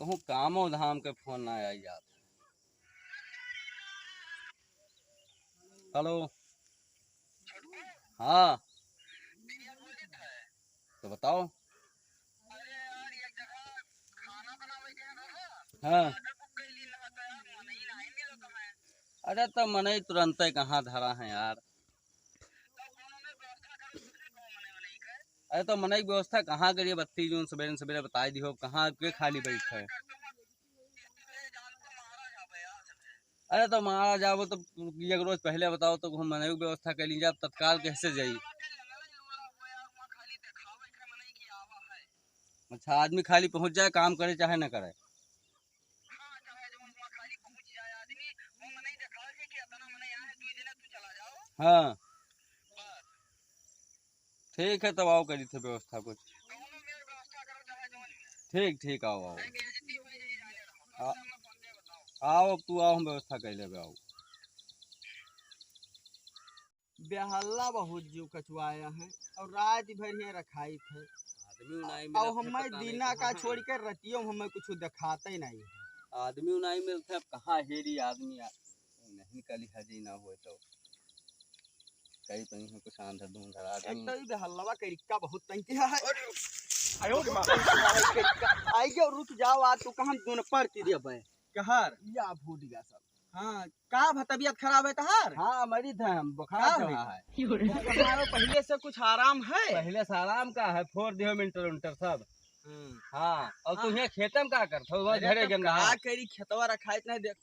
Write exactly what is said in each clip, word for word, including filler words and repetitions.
कहूँ कामो धाम के फोन ना आई जात। हेलो। हाँ। तो बताओ। हाँ। अरे तो मनई तुरंते कहाँ धरा है यार। अरे तो मनई के व्यवस्था कहाँ करिए? बत्ती जून सबेरे सबेरे बताई दिहो, कहाँ के खाली बैठ है? अरे तो मारा जाबो तो एक रोज पहले बताओ तो हम मनई के व्यवस्था कर ली जाब, तत्काल कैसे जाई? अच्छा, आदमी खाली पहुँच जाए, काम करे चाहे न करे। हाँ। ठीक है, तब आओ, करी थे व्यवस्था कुछ। ठीक, ठीक, आओ, आओ। आ-, आओ, अब तू आओ, हम व्यवस्था कर लेबे, आओ। बेहल्ला बहुत जीव कचुआया है और रात भर ही रखाई थे। आदमी नहीं और मिलत है, हमें पता नहीं दीना कहाँ का है। छोड़ के रतियों में हमें कुछ दिखाते ही नहीं है। आदमी नहीं मिलते, अब कहाँ हेरी आदमी आ-, नहीं कली हजी ना होए तो। कई तो इहाँ कुछ आंधर धुंधर एक आदमी। तो ई बेहल्लवा करिक्का बहुत तंग किया है। आयो रे माँ। आई गयो, रुक जाओ, आज तो कहम दोनों पढ़ के दिया बे। कहर? या फूट गया सब। हाँ, का भा तबीयत खराब है तहार? हाँ, मरीज है हम, बुखार का चढ़ा है? है? बुखार पहले से कुछ आराम है? पहले से आराम का है, फोड़ दियो मिंटर उंटर सब। हम्म। हाँ, और हाँ। तू यहाँ खेते में का करत हो? वह अरे घरे तो गंदा का है। करी, खेतवा रखाइत नहीं देख।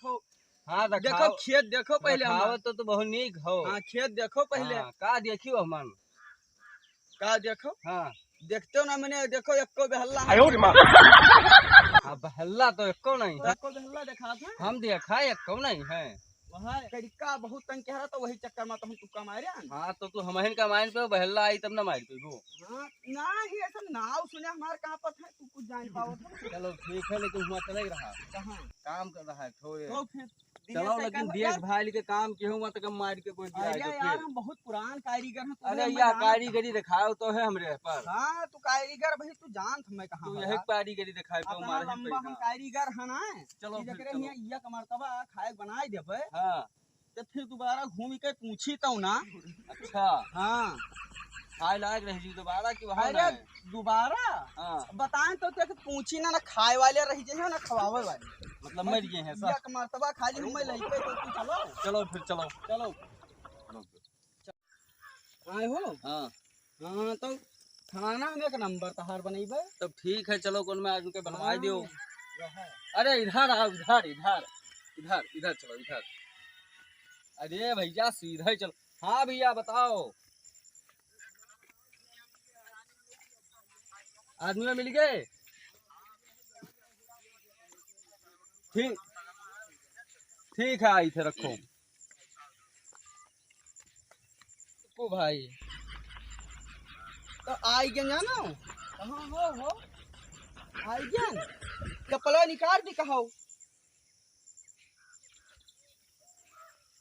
हो। हाँ, देखो, देखाओ। खेत देखो पहिले देखाओ हमार। तो, तो बहुत नीक हो। हाँ, खेत देखो पहिले। हाँ, का देखियो हमन? का देखो? हाँ। देखते हो ना, मैंने देखो, एको बेहल्ला है। आयो रे माँ। हाँ, बेहल्ला तो एको नहीं है। एको बेहल्ला देखा था? हम देखा, एको नहीं है। वहाँ करिक्का बहुत तंग कह रहा था, वही चक्कर में तो हम तुक्का मारे हैं। हाँ, तो तू हमहिन का माइन पे बेहल्ला आई तब ना मार पेबो। हाँ, ना ही ऐसा नाव सुने हमार कहाँ पता है, तू कुछ जान पावत है। चलो ठीक है, लेकिन हुआ चले रहा। कहाँ? काम कर रहा है, छोड़े। तो फिर चलो, लेकिन देख भाई के काम के हुआ तो कम मार के कोई गिरा अरे दो यार, फिर। हम बहुत पुरान कारीगर हैं, अरे तुम्हें यार, जानत कारीगरी दिखाओ तो है हमरे पर। हाँ, तू कारीगर भाई, तू जानत हमें कहाँ तू है यही यार। कारीगरी दिखाए तो अपना मारे लंबा पैसा। हम कारीगर है ना। चलो कि फिर, जकरे चलो। हियाँ एक मर्तबा खाए बनाए देबे। हाँ। तो फिर दोबारा घूम के पूछी तो ना। अच्छा। हाँ। खाए लायक रह जी दोबारा कि वहाँ अरे, ना है? दोबारा? हाँ। बताएं तो तेरे पूछी ना, ना खाए वाले रह जे हैं, ना खवावे वाले। मतलब मर गए हैं सब? एक मर्तबा खाली हमें लइके तो तू चलो। चलो फिर, चलो। चलो। आए हो? हाँ। हाँ, तो खाना में एक नंबर तहार बनइबे। तब ठीक है, चलो, कौन में आज उनके बनवाए हाँ, दियो। रहा। अरे, इधर आओ, इधर, इधर, इधर, इधर चलो, इधर। अरे भैया, सीधा ही चलो। हाँ भैया, बताओ। आदमी मिल गए? ठीक, ठीक है, आई थे, रखो। ओ भाई, तो आई गए जानो? कहाँ हो, हो? आई गए? चप्पलवा निकाल दी, कहो।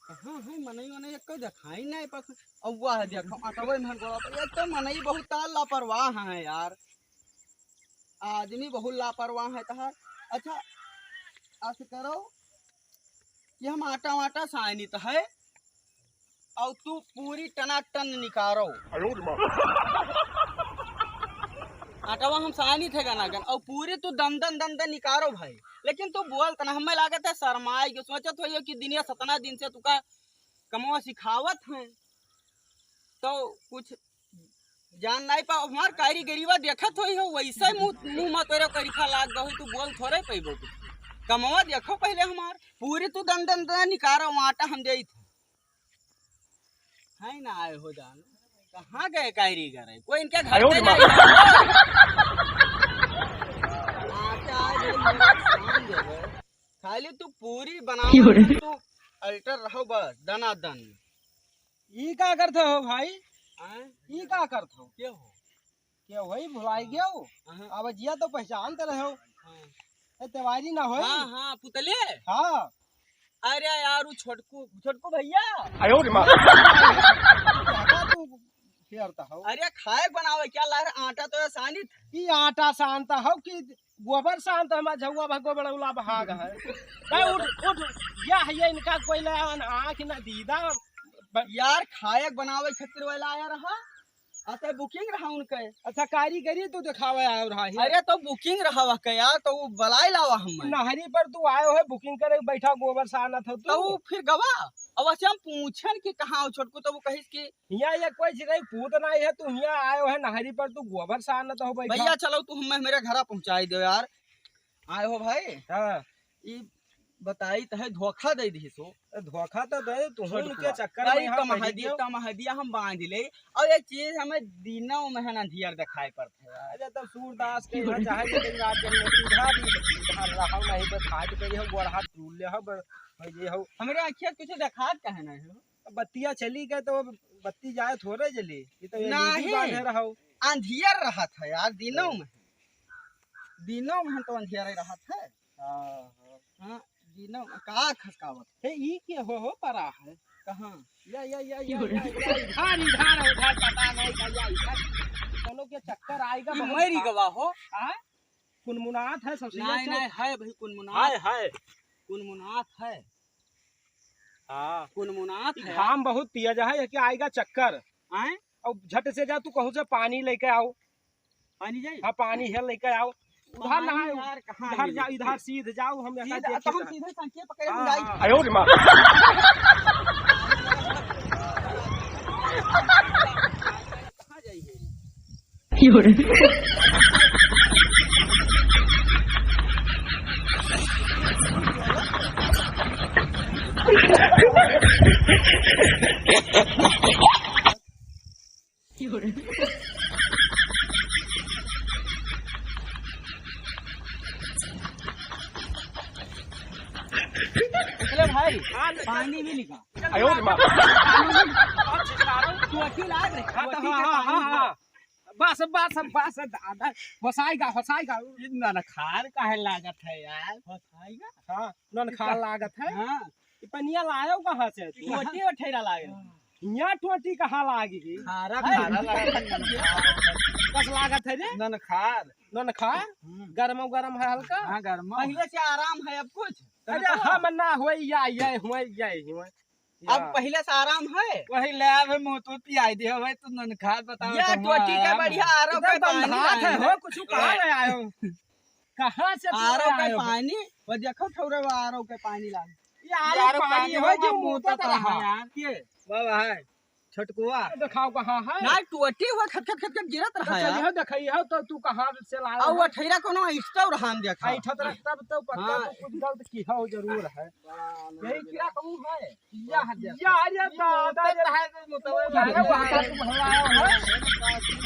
कहाँ है मनई वनई, एक तो देखाई नहीं पा। अब वह देखो, अटवे में गोड़ा पर, एक तो मनई बहुत लापरवाह है यार, आदमी बहुत लापरवाह है तहार। अच्छा, ऐसे करो कि हम आटा वाटा सानित है, और तू पूरी टनाटन निकारो। आयो रे माँ। आटवा हम सानित है गनागन, और पूरी तू दन दन दन दन निकारो भाई। लेकिन तू बोल तना, हमें लागत है शर्माई के, सोचत होइयो कि दिनिया सतना दिन से तुका कमवा सिखावत हैं, तो कुछ जान नहीं पाओ। हमार कारीगरीवा देखत होई हो, वैसे मुँह, मुँह मा तोरे करिखा लाग गई, तू बोल थोड़े पैबो कुछ। कमवा देखो पहले हमार, पूरी तू दन दन दन निकारो, आटा हम देइत है। है ना आए हो जान, कहाँ गए कारीगर है? कोई इनके घर आयो पे रे माँ। नहीं है। आटा आज ये मेरा सामान दे दे। खाली तू पूरी बनाओ, क्यों रे? तू अल्टर रहो बस, दना दन। ई का करत हो भाई? हैं? ई का करत हो? के हो? के वही भुलाई गयो? हाँ। अब जिया तो पहचान तो रहे हो। हाँ। ए, तिवारी ना होई? हाँ, हाँ, पुतले? हाँ। अरे यार, वो छोटकू, छोटकू भैया। आयो रे माँ। तू यार, तो हौ। अरे, खाए बनावे क्या ला रहा? आटा तो ये सानित। ई आटा सानता हौ कि गोबर सानता? हमार झउआ भा गोबरौला भाग है। बे उठ, उठ, यह ये इनका कोई ना आँख ना दीदा। ब- यार, खाए बनावे खातिर वाला आया रहा। अच्छा, booking रहा उनके। अच्छा, कारीगरी तू दिखावे आयो रहा है। अरे, तो booking रहा वह के यार, तो वो बुलाए लावा हम। नहरी पर तू आयो है, booking करे बैठा, गोबर सानत हो तू। तो वो फिर गवा। अब अच्छा हम पूछन कि कहाँ हो छोटकू, तो वो कहिस कि हियाँ ये कोई चिरई पूत नाई है, तू हियाँ आयो है नहरी पर, तू गोबर सानत हो बैठा। भैया, चलो तू हमें मेरे घरा पहुँचाई दो यार। आए हो भाई? हाँ। ई बताई त है, धोखा दे दिहिस हो। ए, धोखा तो दे, तू छोड़ उनके दुआ। चक्कर में अरे यहाँ तमहदिया, पड़ गयो। तमहदिया हम बांध ले। और एक चीज, हमें दिनों में है ना अंधियर दिखाई पड़त है। अरे तब सूरदास के यहाँ चाहे लेकिन रात जब नहीं उधार, उधार रहा नहीं तो खाट पे हो, गोड़ हाथ टूट ले हो, ब-, ये हो। हमरे आँखिया कुछ देखात काहे नहीं हो? अब बत्तियाँ चली गए तो अब बत्ती जाए थोड़े जली, ये तो ये नहीं। बांधे रहो। अंधियर रहत है यार, दिनों में। दिनों में तो अंधियर रहत है। हाँ, हाँ। हाँ, दिनों में का खसकावत? हे, ई के हो, हो परा है? कहाँ? या, या, या, या, या, या, इधर, इधर, उधर, पता नहीं का, या, इधर। चलो, के चक्कर आएगा, ये बहुत मरी खा- गवा हो। हाँ? कुनमुनात है, सबसे नहीं, अच्छा। नहीं, है भाई, कुनमुनात। है, है। कुनमुनात है। हाँ। कुनमुनात ई है। घाम बहुत तेज है, ये क्या आएगा चक्कर? आए? अब झट से जा, तू कहूँ से पानी लेके आओ। पानी जाई? हाँ, पानी है, लेके आओ। उधर ना पानी आओ। यार, कहाँ उधर मिली? जाओ, इधर सीध जाओ, हम यहाँ सीधा, देखिए तो हम ना। सीधे संके पकड़े हाँ, हम जाई। हाँ। आयो रे माँ। कहाँ जाई है? अरे भाई, हाँ, ले, पानी भी निकाल। आयो रे माँ। तू अकेला आ रे। हाँ, तो तू अकेला हाँ, हाँ, पानी हाँ, निकाल। हाँ। बस, बस, बस, दादा, होसाइगा, होसाइगा। ई ननखार काहे लागत है यार? होसाइगा? हाँ, ननखार लागत है। हाँ। ई पनिया लायो कहाँ से तू? टोटी उठेरा लागे। यहाँ टोटी कहाँ लागी? खारा, खारा लागत है। कस लागत है रे? ननखार। ननखार? हम्म। गरम गरम है हल्का? हाँ, गरम। पहले से आराम है अब कुछ? अरे हम ना होई या, या, होई या, होई। अब या। पहिले से आराम है? वही ले आवे, मुँह तो पियाई दे भाई, तू ननखार बताओ, ये तो टोटी के आराम बढ़िया है। आरो एकदम के पानी गंधात है लाए हो, हैं। कुछ कहाँ ले आयो? कहाँ से तू आरो ले के आयो? पानी, वो देखो ठौरे, वो आरो के पानी लाग। ये आरो ये आरो पानी पानी हो, हो, जो मुँह मुँह तो तो रहा। रहा यार। के? बाबा है, छोटकुआ। ये दिखाओ कहाँ है? ना टोटी हुआ खट खट खट खट गिरत तो रहा यार। चलिए देखिए तो तू कहाँ से लाया अब है? वो ठैरा कोनो ऐठत रहा हम देखा। ऐठत रहा तब तो पक्का हाँ। तो कुछ गलत किया हो जरूर है। यही किया कहूँ है? या, या, या, ये दादा, तो ये है, मुतवा मुतवा है, है, वहाँ का तू भला है।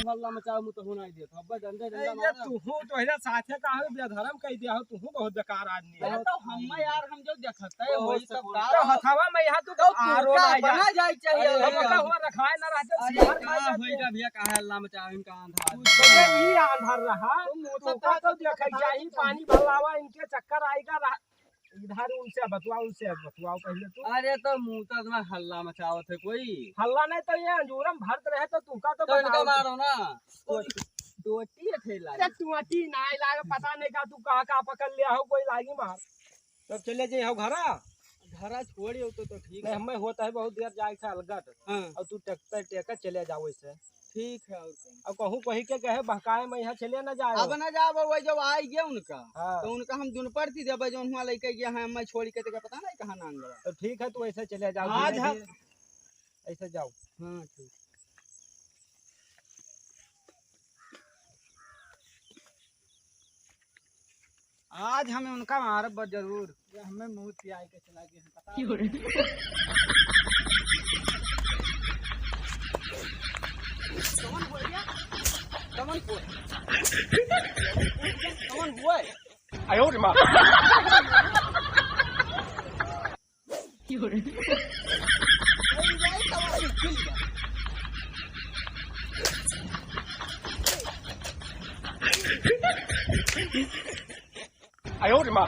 हल्ला मचाओ, मुतहु नहीं देत। अब्बा डंडे, डंडा ए, ये मारो। तू हो, तोहरे साथे का हो, बेधर्म कह दिया हो, तू हो बहुत बेकार आदमी अरे है। तो हम यार, हम जो देखत है, बहुत वही सब सुकून। का तो हथवा में यहाँ तू तो तू आरो का ना जा। बना जाए चाहिए अरे, हम भैया। का हुआ रखाए ना रहते, अरे, सियार खा का जाते। होइगा भैया, काहे हल्ला मचाओ, इनका आंधा तू आदमी। तो ये ही आंधर रहा, तू मुँह तू तो का तो तो देखे बता जाई, दे। पानी भलावा, इनके चक्कर आएगा रहा। इधर उनसे बतुआ, उनसे बतुआओ पहले तू। अरे तो मुँह तो इतना हल्ला मचावत है कोई। हल्ला नहीं तो ये अंजूरम भरत रहे तो तू का तो तो इनका बताओ। मारो ना। तो टोटी है ठेला। अरे टोटी ना लागे, पता नहीं का तू कहाँ का पकड़ लिया हो, कोई लागी मार। तब चले जाए हो घरा। घरा छोड़ी हो तो, तो ठीक नहीं, है। हमें होता है बहुत देर जाए से अलगत। हाँ। और तू ट्रैक्टर टेकर चले जाओ इसे। ठीक है, और का। अब कहूँ कहीं के कहे बहकाए में यहाँ चले ना जाए। अब ना जाब, वही जब आइ गया उनका, हाँ। तो उनका हम दुन पड़ती देबे, जौन हुआ लइके गया है, हमें छोड़ के, तेका पता नहीं कहाँ नांग गया। तो ठीक है, तू ऐसे चले जाओ, आज धीरे हम धीरे। ऐसे जाओ। हाँ, ठीक। आज हमें उनका मारब बा जरूर। ये हमें मुंह पियाई के चला गए हैं, पता क्यों रे? कौन हुआ ये? कौन हुआ? कौन हुआ? आयो रे माँ। आयो रे माँ।